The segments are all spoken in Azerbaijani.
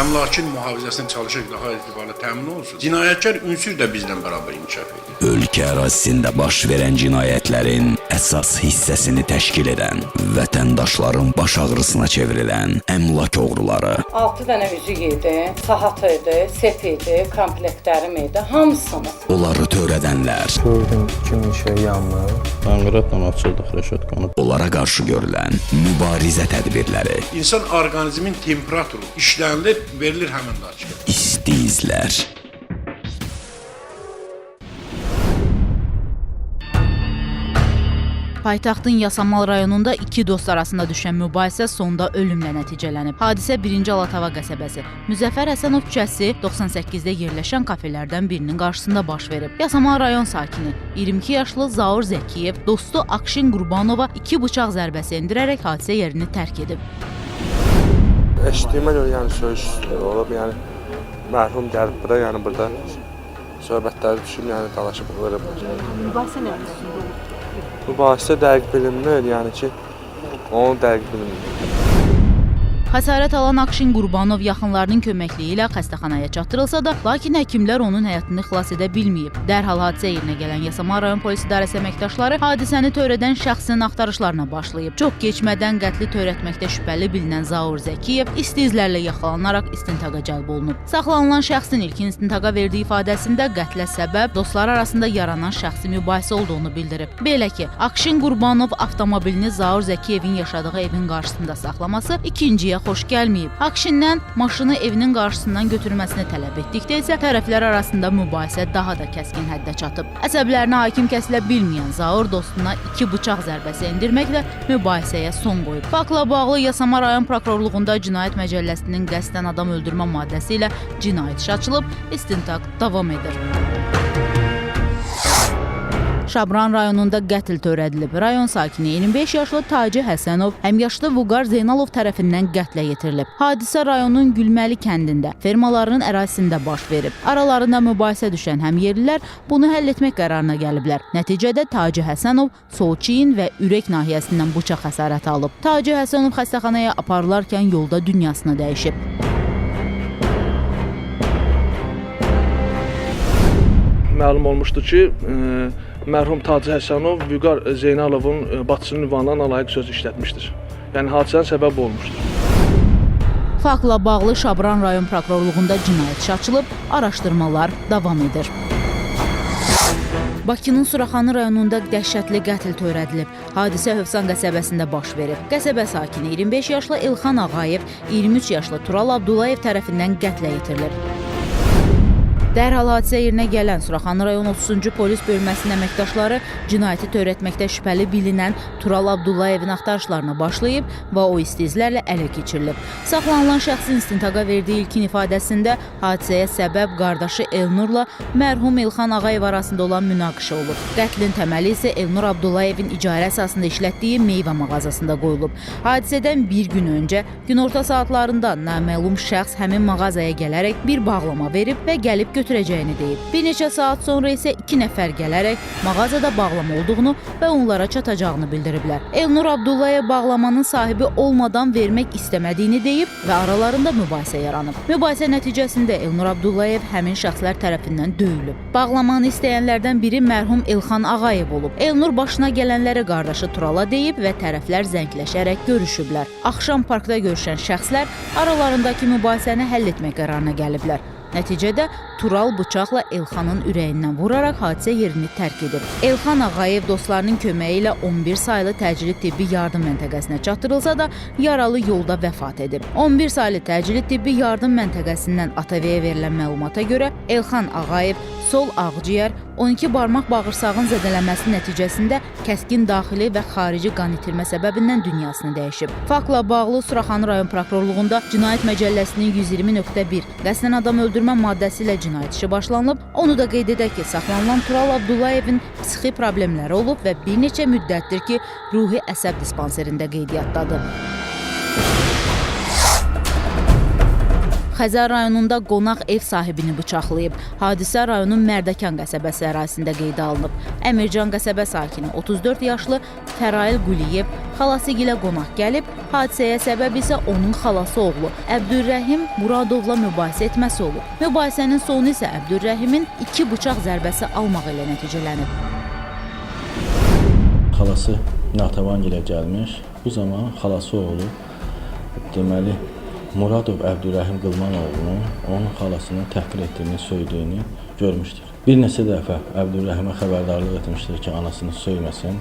Əmlakın mühafizəsinə çalışır ki, daha etibarlı təmin olunsun. Cinayətkar ünsür də bizlə bərabər inkişaf edir. Ölkə ərazisində baş verən cinayətlərin əsas hissəsini təşkil edən, vətəndaşların baş ağrısına çevrilən əmlak oğruları, 6 dənə üzük idi, saat idi, set idi, komplektlərim idi, hamısını. Onları törədənlər, Gördüm kimin şey yanmır. Anqıratla açırdıq rəşətkanı. Onlara qarşı görülən mübarizə tədbirləri, İnsan orqanizmin temperaturu işlənilir, verilir həmin daçka. İsti izlər. Paytaxtın Yasamal rayonunda iki dost arasında düşən mübahisə sonda ölümlə nəticələnib. Hadisə 1-ci Alatava qəsəbəsi Müzəffər Həsənov küçəsi 98-də yerləşən kafelərdən birinin qarşısında baş verib. Yasamal rayon sakini 22 yaşlı Zaur Zəkiyev dostu Akşin Qurbanova iki bıçaq zərbəsi endirərək hadisə yerini tərk edib. Eşitdiyimə görə yəni söyüş olub, yəni mərhum gəlib bura, yəni burada söhbətləri düşüb, yəni dalaşıb vurublar. Mübahisə nə üstündə olub? Mübahisə dəqiq bilinmir, yəni ki, onu dəqiq bilinmir. Xəsarət alan Akşin Qurbanov yaxınlarının köməkliyi ilə xəstəxanaya çatdırılsa da, lakin həkimlər onun həyatını xilas edə bilməyib. Dərhal hadisə yerinə gələn Yasamal rayon polis idarəsi əməkdaşları hadisəni törədən şəxsin axtarışlarına başlayıb. Çox keçmədən qətli törətməkdə şübhəli bilinən Zaur Zəkiyev isti izlərlə yaxalanaraq istintaqa cəlb olunub. Saxlanılan şəxsin ilkin istintaqa verdiyi ifadəsində qətlə səbəb dostları arasında yaranan şəxsi mübahisə olduğunu bildirib. Belə ki, Akşin Qurbanov avtomobilini Zaur Zəkiyevin yaşadığı evin qarşısında saxlaması ikinciyə xoş gəlməyib. Akşindən maşını evinin qarşısından götürməsini tələb etdikdə isə tərəflər arasında mübahisə daha da kəskin həddə çatıb. Əsəblərinə hakim kəsilə bilməyən Zaur dostuna iki bıçaq zərbəsi endirməklə mübahisəyə son qoyub. Faktla bağlı Yasamal rayon prokurorluğunda Cinayət Məcəlləsinin qəsdən adam öldürmə maddəsi ilə cinayət işi açılıb, istintaq davam edir. Şabran rayonunda qətl törədilib. Rayon sakini 25 yaşlı Taci Həsənov həmyaşlı Vüqar Zeynalov tərəfindən qətlə yetirilib. Hadisə rayonun Gülməli kəndində, fermalarının ərazisində baş verib. Aralarında mübahisə düşən həmyerlilər bunu həll etmək qərarına gəliblər. Nəticədə Taci Həsənov sol çiyin və ürək nahiyəsindən bıçaq xəsarəti alıb. Taci Həsənov xəstəxanaya aparılarkən yolda dünyasını dəyişib. Məlum olmuşdur ki, mərhum Taci Həsənov Vüqar Zeynalovun bacısının ünvanına nalayiq söz işlətmişdir. Yəni hadisənin səbəbi bu olmuşdur. Faktla bağlı Şabran rayon prokurorluğunda cinayət işi açılıb, araşdırmalar davam edir. Bakının Suraxanı rayonunda dəhşətli qətl törədilib. Hadisə Hövsan qəsəbəsində baş verib. Qəsəbə sakini 25 yaşlı Elxan Ağayev 23 yaşlı Tural Abdullayev tərəfindən qətlə yetirilib. Dərhal hadisə yerinə gələn Suraxanı rayon 30-cu polis bölməsinin əməkdaşları cinayəti törətməkdə şübhəli bilinən Tural Abdullayevin axtarışlarına başlayıb və o isti izlərlə ələ keçirilib. Saxlanılan şəxsin istintaqa verdiyi ilkin ifadəsində hadisəyə səbəb qardaşı Elnurla mərhum Elxan Ağayev arasında olan münaqişə olub. Qətlin təməli isə Elnur Abdullayevin icarə əsasında işlətdiyi meyvə mağazasında qoyulub. Hadisədən bir gün öncə günorta saatlarında naməlum şəxs həmin mağazaya gələrək bir bağlama verib və gəlib götürəcəyini deyib. Bir neçə saat sonra isə iki nəfər gələrək mağazada bağlama olduğunu və onlara çatacağını bildiriblər. Elnur Abdullayev bağlamanın sahibi olmadan vermək istəmədiyini deyib və aralarında mübahisə yaranıb. Mübahisə nəticəsində Elnur Abdullayev həmin şəxslər tərəfindən döyülüb. Bağlamanı istəyənlərdən biri mərhum Elxan Ağayev olub. Elnur başına gələnləri qardaşı Turala deyib və tərəflər zəngləşərək görüşüblər. Axşam parkda görüşən şəxslər aralarındakı mübahisəni həll etmək qərarına gəliblər. Nəticədə Tural bıçaqla Elxanın ürəyindən vuraraq hadisə yerini tərk edib. Elxan Ağayev dostlarının köməyi ilə 11 saylı təcili tibbi yardım məntəqəsinə çatdırılsa da yaralı yolda vəfat edib. 11 saylı təcili tibbi yardım məntəqəsindən ATV-yə verilən məlumata görə Elxan Ağayev sol ağciyər, 12 barmaq bağırsağın zədələnməsi nəticəsində kəskin daxili və xarici qan itirmə səbəbindən dünyasını dəyişib. Faktla bağlı Suraxanı rayon prokurorluğunda Cinayət Məcəlləsinin 120.1 qəsdən adam öldürmə maddəsi ilə cinayət işi başlanılıb. Onu da qeyd edək ki, saxlanılan Tural Abdullayevin psixi problemləri olub və bir neçə müddətdir ki, ruhi əsəb dispanserində qeydiyyatdadır. Xəzər rayonunda qonaq ev sahibini bıçaqlayıb. Hadisə rayonun Mərdəkan qəsəbəsi ərazisində qeydə alınıb. Əmircan qəsəbə sakini 34 yaşlı Fərail Quliyev xalası ilə qonaq gəlib. Hadisəyə səbəb isə onun xalası oğlu Əbdürrəhim Muradovla mübahisə etməsi olub. Mübahisənin sonu isə Əbdürrəhimin 2 bıçaq zərbəsi almağı ilə nəticələnib. Xalası Natəvangilə gəlmiş. Bu zaman xalası oğlu, deməli, Muradov Əbdürrəhim Qılmanoğlunun onun xalasını təhqir etdiyini, söydüyünü görmüşdür. Bir neçə dəfə Əbdürrəhimə xəbərdarlıq etmişdir ki, anasını söyməsin.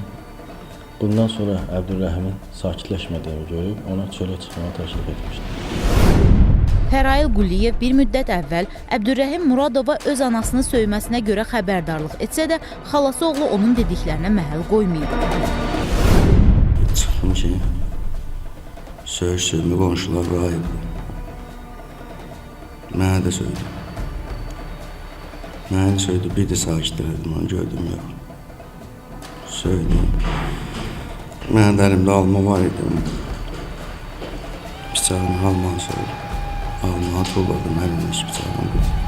Bundan sonra Əbdürrəhimin sakitləşmədiyini görüb ona çölə çıxmağı təklif etmişdir. Fərail Quliyev bir müddət əvvəl Əbdürrəhim Muradova öz anasını söyməsinə görə xəbərdarlıq etsə də, xalası oğlu onun dediklərinə məhəl qoymayıb. Çıxdım ki, söyüş söymə qonşular qayıb. Mənə də söydü. Mənə də söydü, bir də sakitlədim, onu gördüm, yox. Söydü. Mənim də əlimdə alma var idi. Bıçağını almanı soydu. Almanı tulladım, əlimdə bıçağını.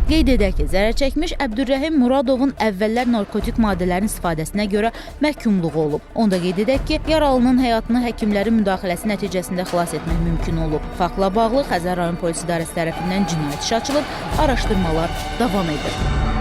Qeyd edək ki, zərər çəkmiş Əbdürrəhim Muradovun əvvəllər narkotik maddələrin istifadəsinə görə məhkumluğu olub. Onu da qeyd edək ki, yaralının həyatını həkimlərin müdaxiləsi nəticəsində xilas etmək mümkün olub. Faktla bağlı Xəzər rayon polis idarəsi tərəfindən cinayət işi açılıb, araşdırmalar davam edir.